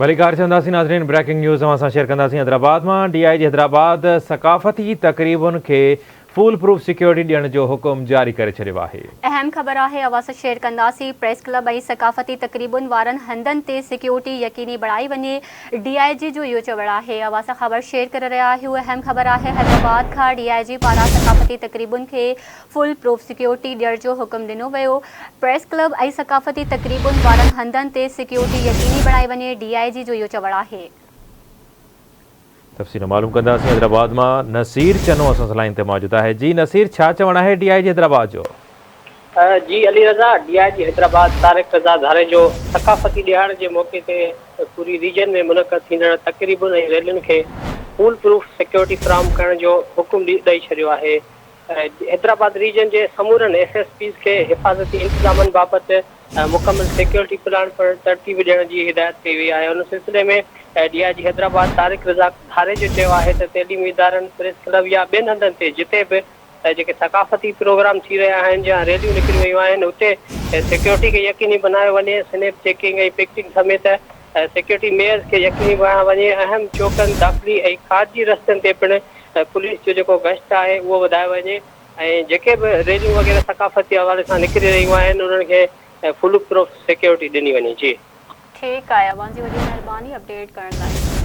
ڀليڪار چونداسين ناظرين بريڪنگ نيوز اوهان سان شيئر ڪنداسين حيدرآباد مان ڊي I جي حيدرآباد ثقافتي تقريبن کي فول پروف سيڪيورٽي ڏيڻ جو حڪم جاري ڪري ڇڏيو آهي. اهم خبر آهي اوهان سان شيئر ڪنداسين پريس ڪلب ۽ ثقافتي تقريبن وارن هنڌن تي سيڪيورٽي يقيني بڻائي وڃي ڊي I جي جو اهو چوڻ آهي اوهان سان خبر شيئر ڪري رهيا آهيون اهم خبر آهي حيدرآباد کان ڊي I جي پاران ثقافتي تقريبن کي فول پروف سيڪيورٽي ڏيڻ جو حڪم ڏنو ويو پريس ڪلب ۽ ثقافتي تقريبن وارن هنڌن تي سيڪيورٽي يقيني بڻائي وڃي ڊي I جي جو اهو چوڻ آهي. تفصيل معلوم ڪنداسين حيدرآباد مان نصير چنو اسان سان لائين تي موجود آهي جي نصير ڇا چوڻ آهي ڊي I جي حيدرآباد جو. جي Ali Raza, D I G Hyderabad Tariq Raza Dharejo ثقافتي ڏهاڙي جي موقعي تي پوري ريجن ۾ منعقد ٿيندڙ تقريبن ۽ ريلين کي فول پروف سيڪيورٽي فراهم ڪرڻ جو حڪم ڏئي ڇڏيو آهي. حيدرآباد ريجن جي سمورن ايس ايس پيز کي حفاظتي انتظامن بابت مڪمل سيڪيورٽي پلان پڻ ترتيب ڏيڻ جي هدايت ڪئي وئي آهي. ان سلسلي ۾ D I G Hyderabad Tariq Razzaq Dharejo چيو آهي ته تعليمي ادارن، پريس ڪلب يا ٻين هنڌن تي جتي به جيڪي ثقافتي پروگرام ٿي رهيا آهن يا ريليون نڪريون ويون آهن اتي سيڪيورٽي کي يقيني بنايو وڃي، سنيپ چيڪنگ ۽ پڪٽنگ سميت سيڪيورٽي ميئرز کي يقيني بڻايو وڃي، اهم چوڪن، داخلي ۽ خارجي رستن تي پڻ پوليس جو جيڪو گشت آهي اهو وڌايو وڃي ۽ جيڪي به ريليون وغيره ثقافتي حوالي سان نڪري رهيون آهن انهن کي فول پروف سيڪيورٽي ڏني وڃي جي. ٺيڪ آهي اوهان جي وڏي مهرباني اپڊيٽ ڪرڻ لاء.